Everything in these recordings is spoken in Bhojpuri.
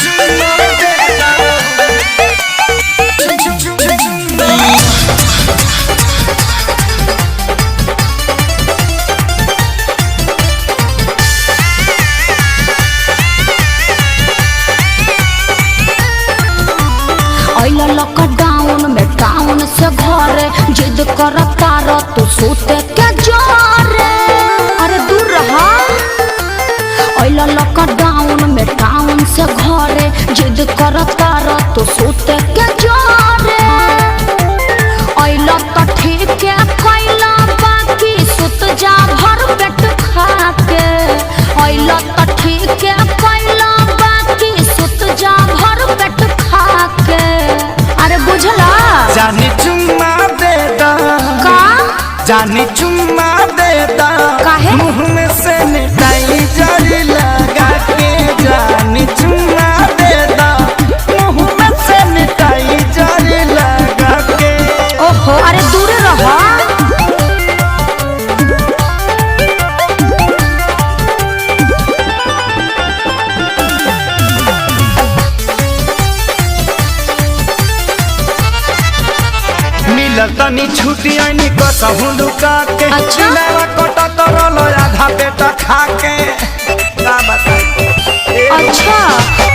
चुम्मा दे दा। चुम चुम चुम्मा। अइला लॉकडाउन में टाउन से घरे जिद कर तार तू सोते के जोरे। अरे दूर रहा। अइला लॉकडाउन में टाउन से घरे जिद कर तार तू सोते के जोरे। अइला तो ठीक है कैला बाकी सुत जा भर पेट खा के। अइला तो ठीक है कैला बाकी सुत जा भर पेट खा के। अरे बुझला जाने चुम्मा दे दा। का? जाने चुम्मा दे दा। काहे? मुंह में सैनिटाइजर लगा के जाने चुम्मा दे दा। मुंह में सैनिटाइजर लगा के। ओहो, अरे दूर रहा। मिलल तनी छुट्टी आनी कसहूँ लुका के। अच्छा? मेरा कटा तरल आधा पेटा खा के। का बताई? अच्छा,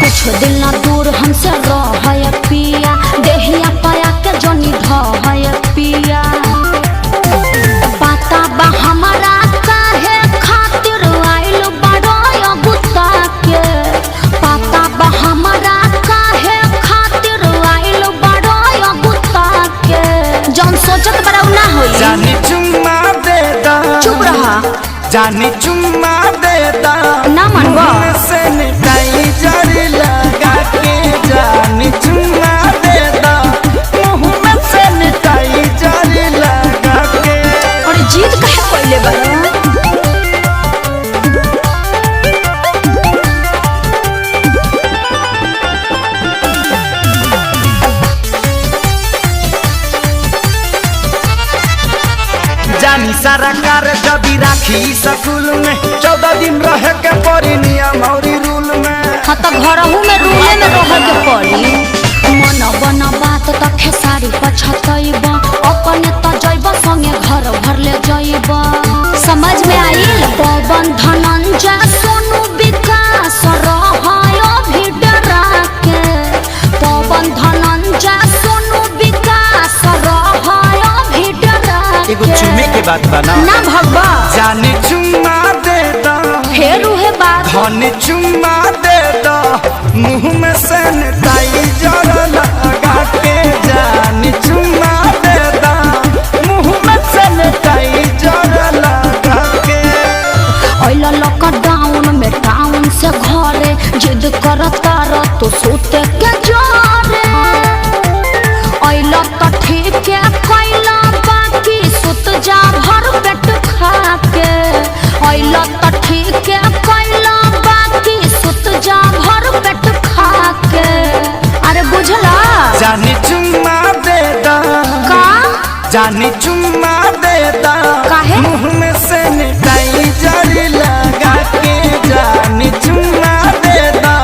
कुछ दिल ना दूर हमसे रह पिया, देहिया पाया के जोनी धह पिया। पता बा हमारा काहे खातिर आइल बड़ो गुस्सा के। पता बा हमारा काहे खातिर आइल बड़ो गुस्सा के। जौन सोचत बड़ा उ ना होई। जाने चुम्मा दे दा। चुप रहा। जाने चुम्मा दे दा। ना मनवा। मुंह में सैनिटाइजर लगा के जाने चुम्मा दे दा। मुंह में सैनिटाइजर लगा के। और जीत काहे पहिले बड़ा? जानी सारा कार जबी राखी स्कूल में 14 दिन रहे के पड़ी नियम और रूल में। हाँ तो घरहू में रूले में रह के पड़ी। मन बन बात त खेसारी पछतैब, अपने त जैब संगे घर भर ले जैब। समझ में आइल? पवन धनंजय सोनू विकास रहयो भी डरा के। पवन धनंजय सोनू विकास रहयो भी डरा के। एगो चुमे के बात बना। ना भगवा। जाने चुम्मा दे दा। फेर उहे बात। धन चुम्मा दे दा। मुंह में सैनिटाइजर लगा के जाने चुम्मा दे दा। मुंह में सैनिटाइजर लगा के। अइला लॉकडाउन में टाउन से घरे जिद कर तार तो सोते के जोरे। अइला तो ठीक है कैला बाकी सुत जा भर पेट खा के। अइला तो ठीक है कैला बाकी सुत जा भर पेट खा के। अरे बुझला? जाने चुम्मा दे दा। का? जाने चुम्मा दे दा। काहे? मुंह में सैनिटाइजर लगा के जाने चुम्मा दे दा।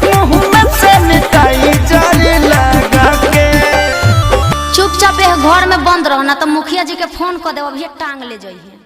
मुंह में सैनिटाइजर लगा के। चुपचाप एह घर में बंद रहो ना तो मुखिया जी के फोन कर देब, अभी टांग ले जाइए।